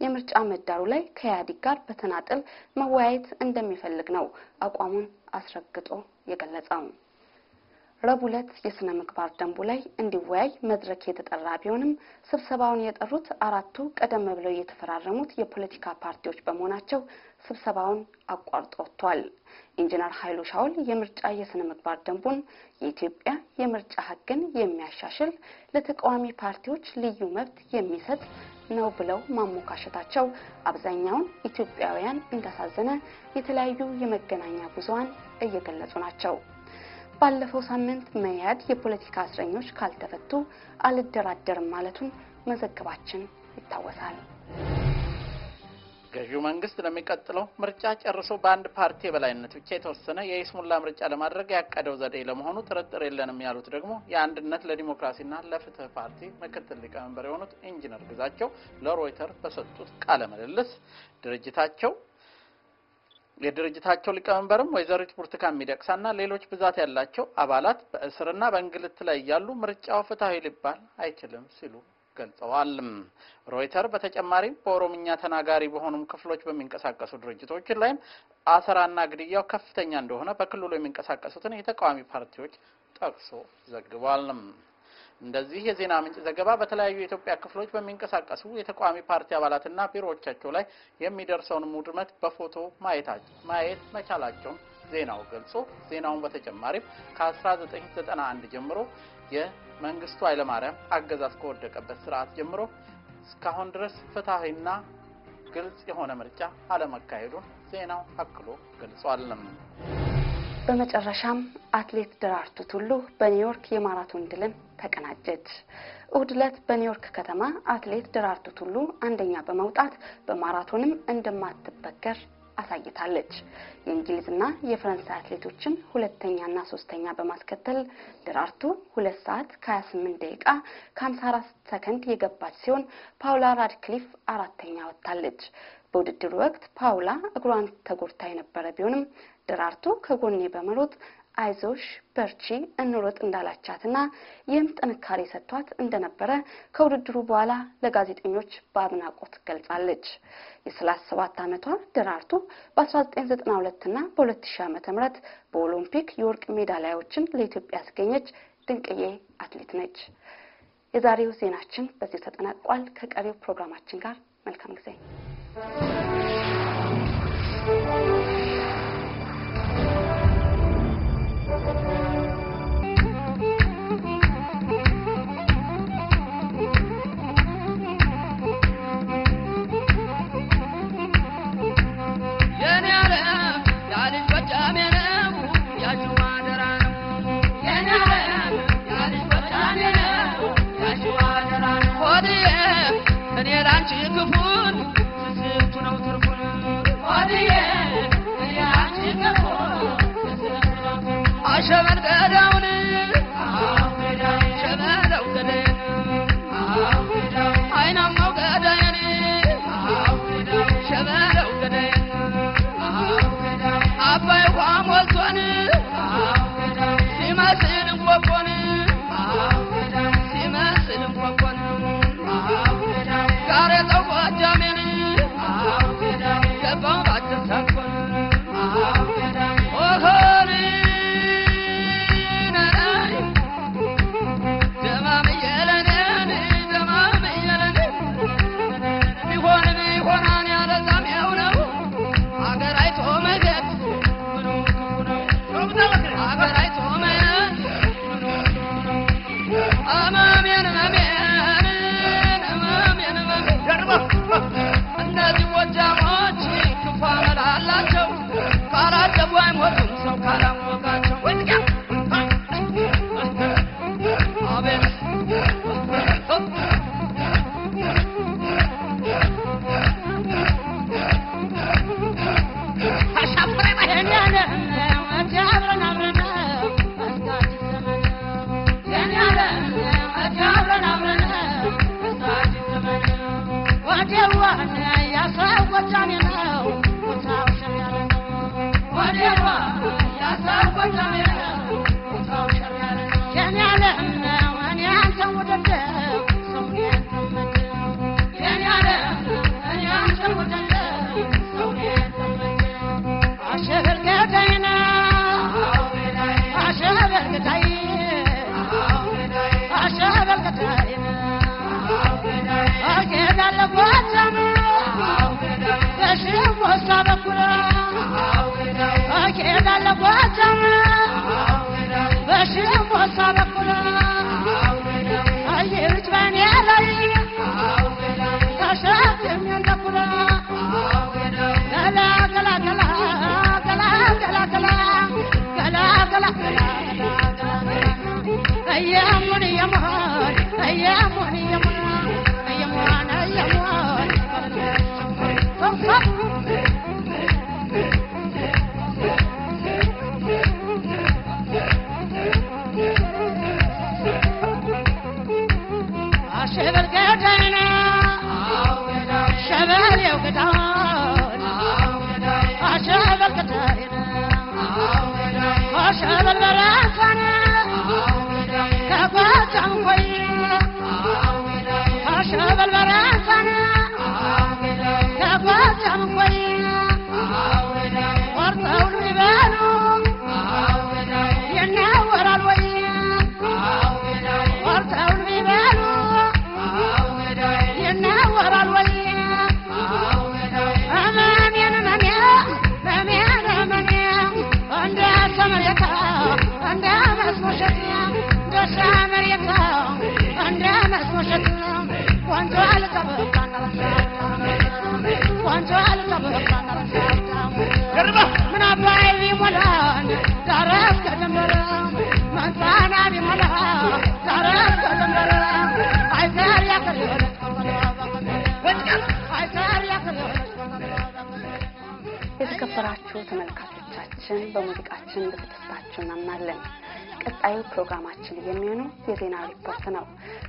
የምርጫ ምህዳሩ ላይ ከኢህአዴግ ጋር በተናጥል መወያየት እንደሚፈልግ ነው አቋሙን አስረግጦ የገለጸው። ረቡዕ ዕለት የስነ ምግባር ደንቡ ላይ እንዲወያይ መድረክ የተጠራ ቢሆንም ስብሰባውን የጠሩት 4ቱ ቀደም ብለው የተፈራረሙት የፖለቲካ ፓርቲዎች በመሆናቸው ስብሰባውን አቋርጦ ወጥቷል። ኢንጂነር ኃይሉ ሻውል የምርጫ የስነ ምግባር ደንቡን የኢትዮጵያ የምርጫ ሕግን የሚያሻሽል፣ ለተቃዋሚ ፓርቲዎች ልዩ መብት የሚሰጥ ነው ብለው ማሞካሸታቸው አብዛኛውን ኢትዮጵያውያን እንዳሳዘነ የተለያዩ የመገናኛ ብዙኃን እየገለጹ ናቸው። ባለፈው ሳምንት መኢአድ የፖለቲካ እስረኞች ካልተፈቱ አልደራደርም ማለቱን መዘገባችን ይታወሳል። ገዢው መንግስት ለሚቀጥለው ምርጫ ጨርሶ በአንድ ፓርቲ የበላይነት ብቻ የተወሰነ የይስሙላ ምርጫ ለማድረግ ያቀደው ዘዴ ለመሆኑ ጥርጥር የለንም ያሉት ደግሞ የአንድነት ለዲሞክራሲና ለፍትህ ፓርቲ ምክትል ሊቀመንበር የሆኑት ኢንጂነር ግዛቸው ለሮይተር በሰጡት ቃለ ምልልስ ድርጅታቸው የድርጅታቸው ሊቀመንበርም ወይዘሪት ብርቱካን ሚደቅሳና ሌሎች ብዛት ያላቸው አባላት በእስርና በእንግልት ላይ እያሉ ምርጫው ፍትሃዊ ሊባል አይችልም ሲሉ ገልጸዋል። ሮይተር በተጨማሪም በኦሮምኛ ተናጋሪ በሆኑም ክፍሎች በሚንቀሳቀሱ ድርጅቶች ላይም አሰራና ግድያው ከፍተኛ እንደሆነ በክልሉ የሚንቀሳቀሱትን የተቃዋሚ ፓርቲዎች ጠቅሶ ዘግቧል። እንደዚህ የዜና ምንጭ ዘገባ በተለያዩ የኢትዮጵያ ክፍሎች በሚንቀሳቀሱ የተቃዋሚ ፓርቲ አባላትና ቢሮዎቻቸው ላይ የሚደርሰውን ውድመት በፎቶ ማየት መቻላቸውን ዜናው ገልጾ ዜናውን በተጨማሪም ከ1991 ጀምሮ የመንግስቱ ኃይለማርያም አገዛዝ ከወደቀበት ስርዓት ጀምሮ እስካሁን ድረስ ፍትሃዊና ግልጽ የሆነ ምርጫ አለመካሄዱን ዜናው አክሎ ገልጿል። በመጨረሻም አትሌት ደራርቱ ቱሉ በኒውዮርክ የማራቶን ድልን ተቀናጀች። እሁድ ዕለት በኒውዮርክ ከተማ አትሌት ደራርቱ ቱሉ አንደኛ በመውጣት በማራቶንም እንደማትበገር አሳይታለች። የእንግሊዝና የፈረንሳይ አትሌቶችን ሁለተኛና ሶስተኛ በማስከተል ደራርቱ 2 ሰዓት ከ28 ደቂቃ ከ54 ሰከንድ የገባች ሲሆን ፓውላ ራድክሊፍ አራተኛ ወጥታለች። በውድድሩ ወቅት ፓውላ እግሯን ተጎድታ የነበረ ቢሆንም ደራርቱ ከጎኔ በመሮጥ አይዞሽ በርቺ እንሮጥ እንዳላቻትና ይህም ጥንካሬ ሰጥቷት እንደነበረ ከውድድሩ በኋላ ለጋዜጠኞች በአድናቆት ገልጻለች። የ37 ዓመቷ ደራርቱ በ1992 እና በ2000 ዓመተ ምህረት በኦሎምፒክ የወርቅ ሜዳሊያዎችን ለኢትዮጵያ ያስገኘች ድንቅዬ አትሌት ነች። የዛሬው ዜናችን በዚሁ ተጠናቋል። ከቀሪው ፕሮግራማችን ጋር መልካም ጊዜ። የተከበራችሁ ተመልካቾቻችን በሙዚቃችን እንደተደሰታችሁ እናምናለን። ቀጣዩ ፕሮግራማችን የሚሆነው የዜና ሪፖርት ነው።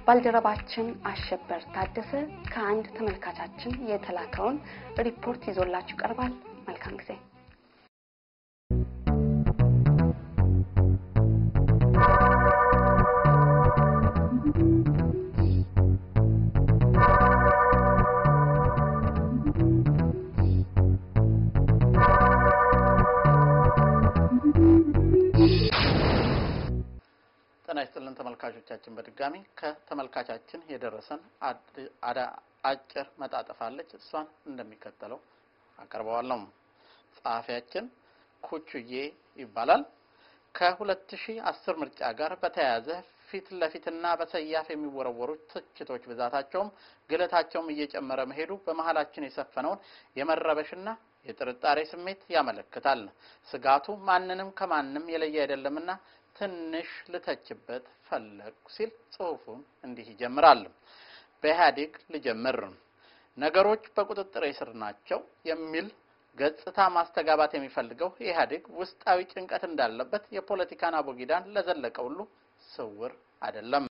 ባልደረባችን አሸበር ታደሰ ከአንድ ተመልካቻችን የተላከውን ሪፖርት ይዞላችሁ ቀርቧል። መልካም ጊዜ። ጤና ይስጥልን ተመልካቾቻችን፣ በድጋሚ ከተመልካቻችን የደረሰን አጭር መጣጥፍ አለች። እሷን እንደሚከተለው አቀርበዋለሁ። ጸሐፊያችን ኩቹዬ ይባላል። ከ2010 ምርጫ ጋር በተያያዘ ፊት ለፊትና በሰያፍ የሚወረወሩ ትችቶች ብዛታቸውም ግለታቸውም እየጨመረ መሄዱ በመሃላችን የሰፈነውን የመረበሽና የጥርጣሬ ስሜት ያመለክታል። ስጋቱ ማንንም ከማንም የለየ አይደለምና ትንሽ ልተችበት ፈለግኩ ሲል ጽሁፉን እንዲህ ይጀምራል። በኢህአዴግ ልጀምር። ነገሮች በቁጥጥር ስር ናቸው የሚል ገጽታ ማስተጋባት የሚፈልገው ኢህአዴግ ውስጣዊ ጭንቀት እንዳለበት የፖለቲካን አቦጊዳን ለዘለቀ ሁሉ ስውር አይደለም።